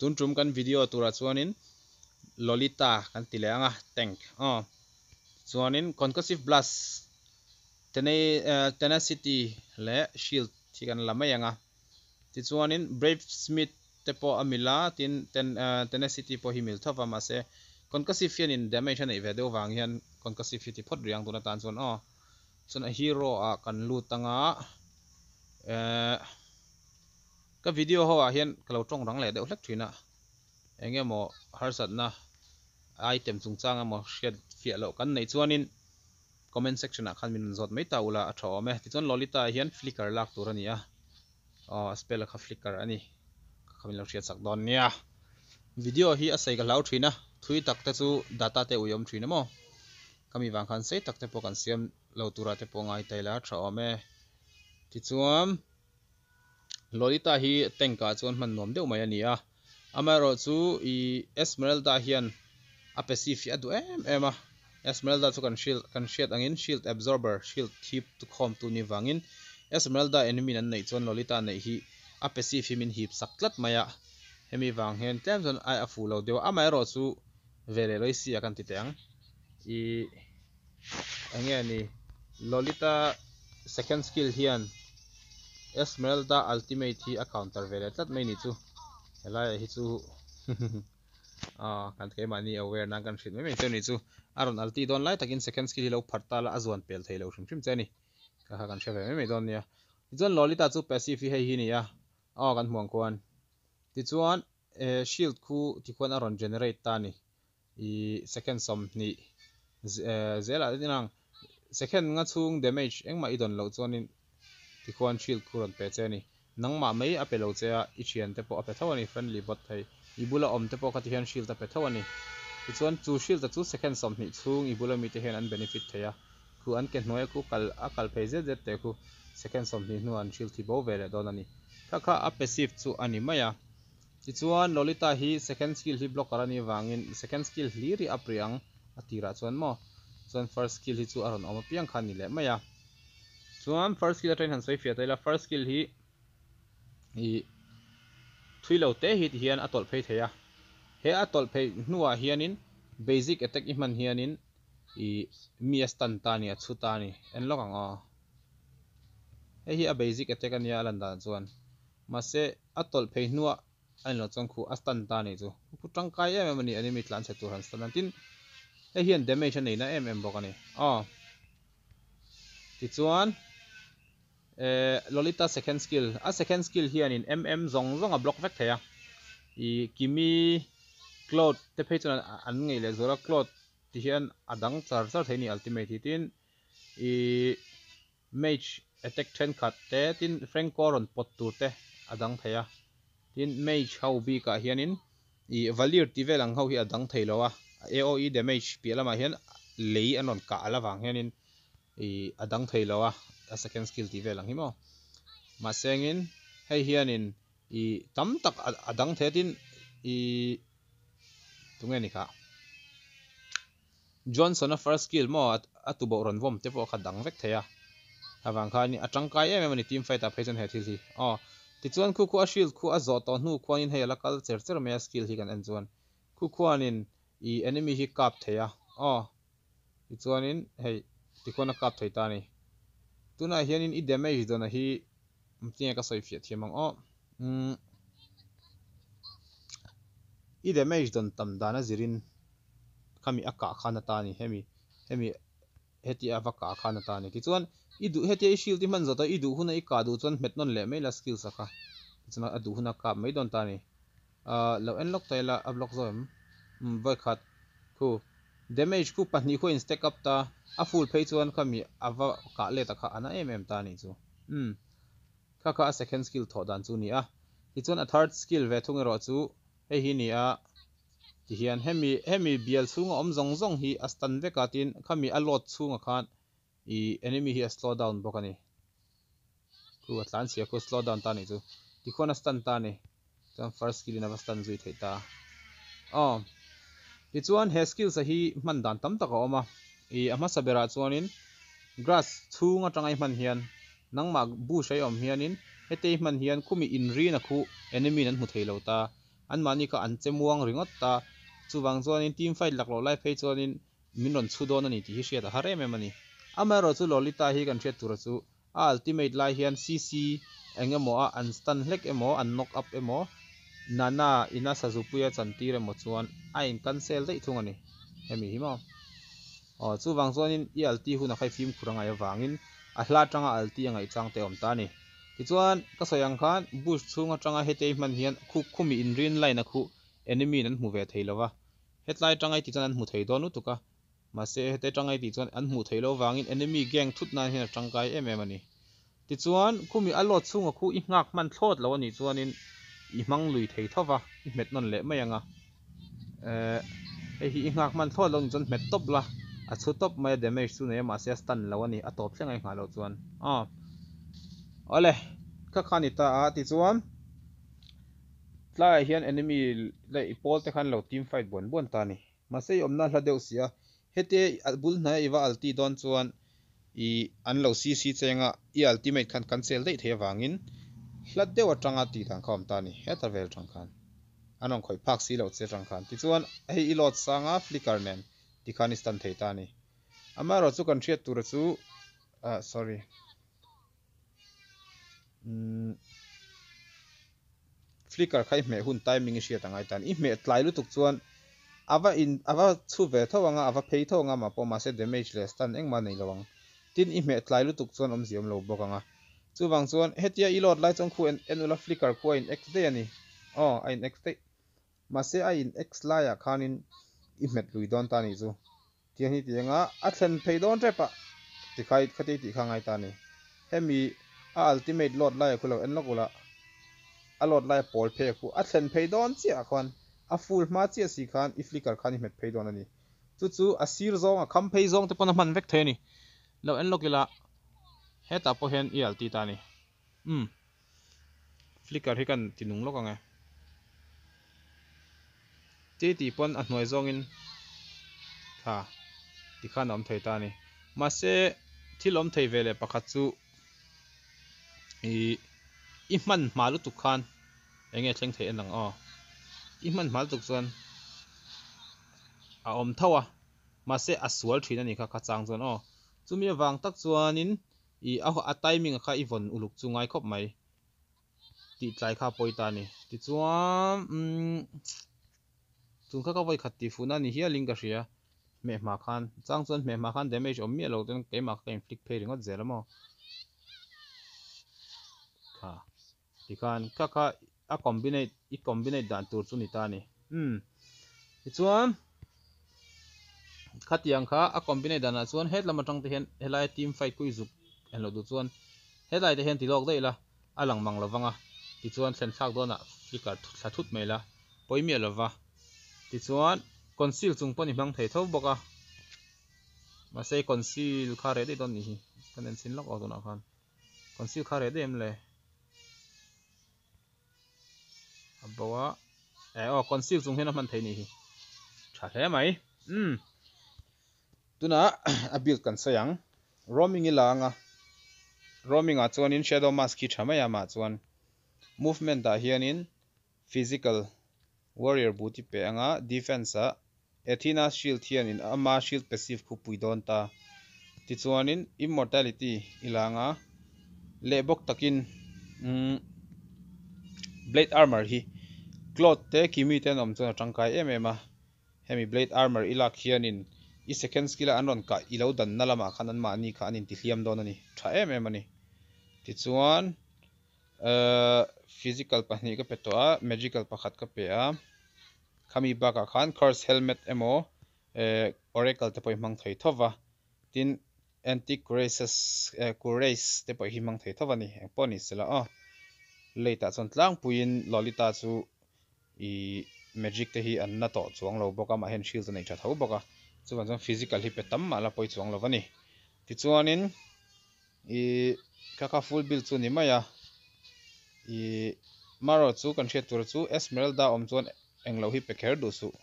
Tun tum kan video turah chuanin Lolita kan ti leh ang a, tank aw. Chuanin Concussive Blast, Tenacity leh Shield hi kan la mai ang a. Tichuanin Brave Smith te pawh a mil a, tin Tenacity pawh hi mil tho va, mahse Concussive hianin damage a neih ve deuh vang hian Concussive hi ti phawt rih ang tun atan chuan aw. Chuan a hero ah kan lut anga eh ka video ho ah hian ka lo tawng rang leh deuh hlek thin a, eng emaw harsatna item chungchang emaw hriat fiah loh kan neih chuanin comment section ah khan min rawn zawt mai ta ula a tha awm e. Tichuan Lolita ah hian flicker lak tur a ni a, aw a spell kha flicker a ni, ka kha min lo hriat sak dawn nia. Video hi a sei ka hlau thin a, thui tak te chu data te ui awm thin a maw. Khami vang khan sei tak te pawh kan siam lo tura te pawh ngai ta ila tha awm e. Tichuan Lolita hi tank ah chuan hman nuam deuh mai a ni a, amaherawh chu i Esmeralda hian a passive hi a duh em em a, Esmeralda chu kan shield kan hriat angin shield absorber shield thip tu khawm tu ni vangin Esmeralda enemy in an neih chuan Lolita neih hi a passive hi min hip sak tlat mai a, hemi vang hian tlem chuan ai a fuh lo deuh a, amaherawh chu ve leh Loisi a kan ti teh ang. I enge ni Lolita second skill hian Esmeralda ultimate hi a counter ve leh tlat mai ni chu helai ah hi chu ah kan keimahni aware nan kan hrilh mai mai che ni chu a rawn ulti dawn lai takin second skill hi lo pharh ta la a zuan pel thei lo hrim hrim che a ni kha kha kan hre ve mai mai dawn nia tichuan Lolita chu passive hi hei hi ni a aw kan hmuh ang khuan tichuan shield khu tikhuan a rawn generate ta a ni. I second 20 zelah te ang second nga chhung damage engmah i dawn loh chuanin tikhuan shield khu rawn pe che a ni. Nangmah mai a pe lo che a, i thian te pawh a pe tho a ni, friendly bot thei. I bula awm te pawh kha tihian shield a pe tho a ni. Tichuan chu shield a chu second 20 chhung i bula mite hian an benefit thei a, khu an ke hnuaia khu kal a kal phei zet zet te khu second 20 hnuah an shield hi bo ve leh dawn a ni. Kha kha a passive chu a ni mai a. Tichuan Lolita hi second skill hi blocker a nih vangin second skill hlir hi up rih ang a tirah chuan maw chuan first skill hi chu a rawn awm apiang kha a ni leh mai a. Chuan first skill atangin han sawi fiah ta ila first skill hi ih thui lo te hi ti hian a tawlh phei thei a. He a tawlh phei hnuah hianin basic attack i hman hianin ih mi a stun ta a ni a chhu ta a ni en lawk ang aw. Hei hi a basic attack a nia a lan dan chuan mahse a tawlh phei hnuah a inlo chuan khuh a stun ta a nih chu. Khu tangkai em em a ni, enemy tlan chhe tur han stun a. Tin, hei hian damage a neihna em em bawk a ni. Aw. Tichuan, eh, Lolita second skill. A second skill hianin MM zawng zawng a block vek thei a. I Kimi, Claude te phei chuan an ngeih leh zual a, Claude ti hian a dang char char thei a ni ultimate hi. Tin, i Mage attack thenkhat te tin Franco rawn pawt tur te a dang thei a, tin mage ho bikah hianin ih Valir tih vel ang ho hi a dang thei lo a, AOE damage piah lamah hian lei an rawn kah al avang hianin ih a dang thei lo a, a second skill tih vel ang hi maw. Mahse engin hei hianin ih tam tak a dang thei a tin ih tunge ni khah. Johnson a first skill maw a tuboh rawn vawm te pawh kha dang vek thei a, avang khan a tangkai em em a ni team fight ah phei chuan he thil hi aw. Tichuan khu khu a shield khu a zawh tawh hnu khuanin hei a la kal cher cher mai a skill hi kan en chuan khu khuanin i enemy hi kap thei a aw tichuanin hei tikhuan a kap thei ta a ni. Tunah hianin i damage dawna hi tinge ka sawi fiah thiam ang aw umm i damage dawn tam dan a zirin khami a kah khan ata a ni hemi hemi hetia a va kah khan ata a ni tichuan i duh hetia i shield i hman zawt a i duh huna i kah duh chuan hmet nawn leh mai la skills a kha tichuan a duh huna kap mai dawn ta a ni ahh lo en lawk ta ila a block zawk em umm vawikhat khu damage khu pahnih khu a in stack up ta a full phei chuan khami a va kah let a kha a na em em ta a nih chu umm kha kha a second skill thawh dan chu a ni a tichuan a third skill ve thung erawh chu hei hi a ni a. Tihian hemi hemi bial chhunga awm zawng zawng hi a stun vek a, tin khami a load chhungah khan ih enemy hi a slow down bawk a ni. Khu a tlan chhia khu slow down ta a nih chu. Tikhuan a stun ta a ni. Chuan first skill in a va stun zui theih ta. Aw. Tichuan he skills a hi hman dan tam tak a awm a. Ih a hmasa berah chuanin grass chhung atanga i hman hian nangmah bush a i awm hianin hetei hman hian khumi inrina khu enemy in an hmu thei lo ta. Anmahni kha an che muang ringawt ta. Chuvang chuanin team fight laklawh lai phei chuanin min rawn chhu dawn a ni tih hi hriat a har em em a ni. Amaherawh chu Lolita hi kan hriat tura chu a ultimate lai hian CC eng emaw a an stun hlek emaw an knock up emaw Nana ina sazu-pui a chantir emaw chuan a in cancel daih thung a ni. Hemi hi maw? Aw chuvang chuanin i ulti hun a khai fimkhur a ngaih avangin a hla atanga ulti a ngaih chang te a awm ta a ni. Tichuan ka sawi ang khan bush chhung atanga hetei hman hian khu khumi inrin line a khu enemy in an hmu ve thei lova. Hetlai atanga i tih chuan an hmu thei dawn lutuk a, mahse hete atanga i tih chuan an hmuh theih loh vangin enemy gang thut nan hian a tangkai em em a ni. Tichuan khumi a load chhunga khu i nghak hman thlawt lo a nih chuanin i hmang lui thei tho va, i hmet nawn leh mai ang a. Eh hei hi i nghak hman thlawt lo a nih chuan hmet tawp la, a chhu tawp mai a damage chu nei a mahse a stun lo a ni, a tawp thleng a i nghah loh chuan. Aw awle kha kha a ni ta a, tichuan. Tlaiah hian enemy leh i pawl te khan lo team fight buan buan ta a ni. Mahse i awmna hla deuh si a, hete bul hnaia i va ulti dawn chuan i an lo CC cheng a, i ultimate khan cancel daih thei avangin hla deuh atanga tih dan kha a awm ta a ni, heta vel atang khan an rawn khawih phak si loh che atang khan. Tichuan hei i load sang a flicker nen tikhan i stun thei ta a ni. Amaherawhchu chu kan hriat tura chu ah sorry. Umm flicker kha i hmeh hun timing i hriat angai tan i hmeh tlai lutuk chuan ava in ava chhu ve tho anga ava phei tho anga mah pawh mahse damage leh stun engmah nei lo ang tin i hmeh tlai lutuk chuan awmzia awm lo bawk anga chuvang chuan hetia i load lai chuan khu en en ula flicker khu a in x daih a ni aw a in x daih mahse a in x laiah khanin i hmet lui dawn ta a nih chu. Tiang hi tiang a, a thlen phei dawn tep a, tikhai khati tih kha ngai ta a ni. Hemi a ultimate load lai a khu lo en lawk ula, a load lai a pawl phei a khu, a thlen phei dawn chiah ah khuan a full hma chiah si khan i flicker khan i hmet phei dawn a ni. Chu chu a sir zawng a kham phei zawng te pawn a hman vek thei a ni. Lo en lawk ila, hetah pawh hian i ulti ta a ni. Umm. Flicker hi kan ti nung lawk ang e. Ti tih pawn a hnuai zawngin tha ti khan a awm thei ta a ni. Mahse thil awm thei ve leh pakhat chu ih i hman hma lutuk khan eng nge thleng theih en ang aw. I hman hma lutuk chuan a awm tho a mahse a sual thin a ni kha kha chang chuan aw. Chumi avang tak chuanin I a timing a kha i vawn uluk chu ngai khawp mai tih tlai kha a pawi ta a ni. Tichuan umm tun kha ka vawi khat tih fuhna a ni hialin ka hria hmeh hma khan chang chuan hmeh hma khan damage awm miah lo ten keimah kha ka inflict phei ringawt zel a maw kha tikhan kha kha a combinate i combinate dan tur chu ni ta a ni umm tichuan khatiang kha a combinate danah chuan hetlam atang te hian helai team fight kui zuk en loh duh chuan hetlai te hian ti lawk daih ila a lang mang lo vang a tichuan thlen thlak dawnah flicker thla thut mai la pawi miah lo va tichuan conceal chung pawh ni hmang thei tho bawk a mahse conceal kha reh daih dawn nih hi kan enchhin lawk awk tunah khan. Conceal kha reh daih em le? A bo a. Eh aw conceal chung hian a hman thei nih hi. Tha hle mai. Umm. Tuna a build kan sawi ang. Roaming i la anga. Roaming ah chuanin shadow mask hi tha mai a mah chuan movement ah hianin physical warrior boot i pe anga defense ah Athena shield hianin ama shield passive khu pui dawn ta. Tichuanin immortality i la anga leh bawk takin umm blade armor hi Claude te Kimi te an awm chuan a tangkai em em a. Hemi blade armor i lak hianin i second skill a an rawn kah i lo danna lamah khan anmahni kha an intihliam dawn a ni. Tha em em a ni. Tichuan. Ehh physical pahnih ka pe tawh a magical pakhat ka pe a khami bakah khan curse helmet emaw ehh oracle te pawh hi hmang thei tho va tin antique curaces eh curace te pawh hi hmang thei tho va ni engpawh ni sela aw late ah chuan tlangpuiin Lolita chu ih magic te hi an na tawh chuang lo bawk a mah hian shield a nei tha tho bawk a chuvang chuan physical hi pe tam mah la pawi chuang lo va ni tichuanin. Ih kha kha full build chu ni mai a, ih marawh chu kan hriat tur chu Esmeralda awm chuan englo hi pe kher duh suh,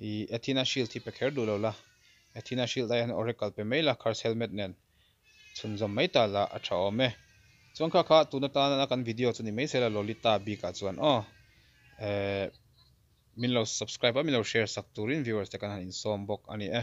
ih Athena shield hi pe kher duh lo la, Athena shield aiah hian Oracle pe mai la curse helmet nen chhunzawm mai ta la a tha awm e. Chuan kha kha tun atana kan video chu ni mai se la Lolita bikah chuan aw. Min lo subscribe a, min lo share sak turin viewers te kan han insawm bawk a ni e.